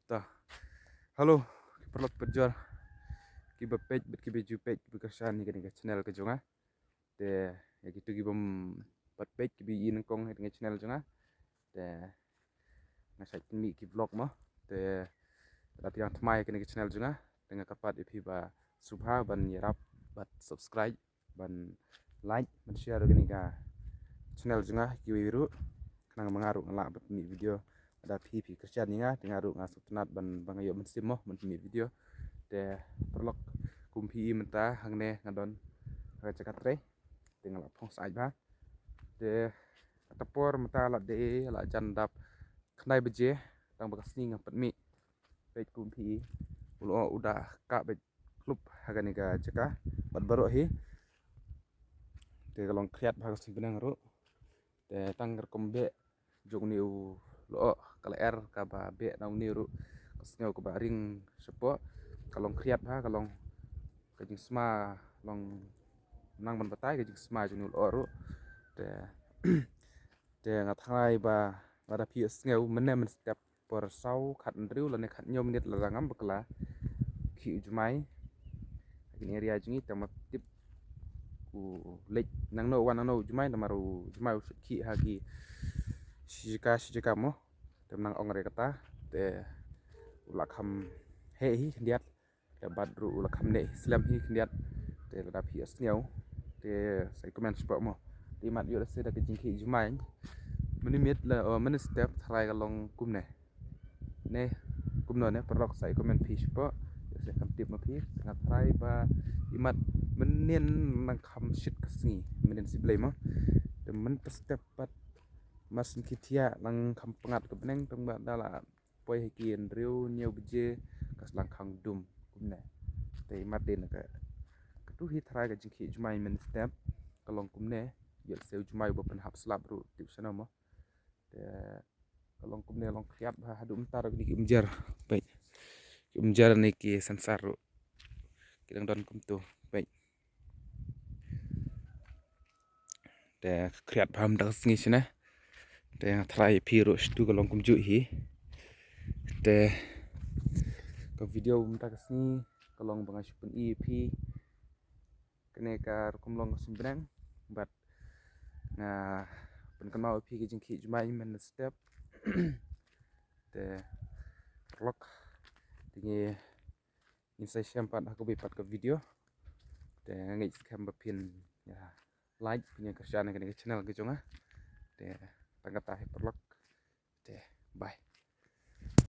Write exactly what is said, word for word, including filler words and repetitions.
Ta. Hello, ki paralok parajor, kiba peit bad kiba ju peit, kiba kyrshan ïa kane ka channel ka jong nga. Te ïa kito kibym pat peit, kiba ïohi nyngkong ha kane ka channel jong nga. Te nga shait pynmih ki vlog mo. Te lada phi dang thymmai ha kane ka channel jong nga, te nga kyrpad ïa phi ba sngewbha ban ïarap bad subscribe, ban like, ban share ïa kane ka channel jong nga kiwei ruh, khnang ba nga ruh nga lah ban pynmih video. Lada phi phi kyrshan ïa nga, te nga ruh nga sngewtynnat ban, ba nga ïoh mynsiem mo ban pynmih video. Te paralok, kum phi i mynta hangne nga don ha ka jaka trei. Te nga la phong syaid bha. Te kata por mynta la dei la jan dap khyndai baje, tang ba ka sngi ngam pat mih. Peit kum phi i, u lyoh u da kah beit khlop ha kane ka jaka bad baroh hi. Te ka long khriat bha ka sngi bneng ruh. Te tang ka rukom beh jong une u lyoh, ka lyer kaba beh na une ruh, ka sngew kaba ring shapoh. Ka long khriat bha, ka long ka jingsma, long nang ban batai ka jingsma jong une u lyoh ruh. Te te nga tharai ba lada phi sngew mynne mynstep por saw khathynriew lane khathynñiew minit lada ngam bakla, khih u jumai ha kine area jong ngi. Te ma tip u leit nangno wan nangno u jumai, namar u jumai u shait khih ha ki shi jaka shi jaka mo. Te nang ong re kata, te u la kham heh hi khyndiat. Te bad ruh u la kham neh slem hi khyndiat. Te lada phi sngew, te sa comment shapoh mo. Te imat ïoh lehse da ka jingkhih jumai mynne mynstep tharai ka long kumne. Ne kumno ne paralok, sa comment phi shapoh. Ïoh lehse kham tip ma phi, nga tharai ba imat mynnin nang kham shit ka sngi, mynnin shi blei mo. Te mynta step pat mar shen ki thiah nang kham pyngngad ka bneng, tang ba da la poi ha ki hynriew hynñiew baje ka sdang khang dum kumne. Te imat dei na ka, katu hi tharai ka jingkhih jumai mynstep ka long kumne. Ïoh lehse u jumai uba pynhap slap ruh tip shano mo. Te ka long kumne, long khriat bha haduh mynta ruh kine ki umjer. Peit, ki umjer ne ki sensar ruh ki dang don kumtu. Peit. Te khriat bha mynta ka sngi shane. Te nga tharai phi ruh shitu ka long kumjuh hi. Te ka video mynta ka sngi ka long ba nga shu pyni ïa phi kane ka rukom long ka sngi bneng, bad nga pynkynmaw ïa phi ka jingkhih jumai mynstep. Te paralok, te ngi ngin sa ïashem pat ha kawei pat ka video. Te nga ngeit skhem ba phin ïa like, phin ïa kyrshan ïa kane ka channel ka jong nga. Te tang kata hi paralok. Te bye.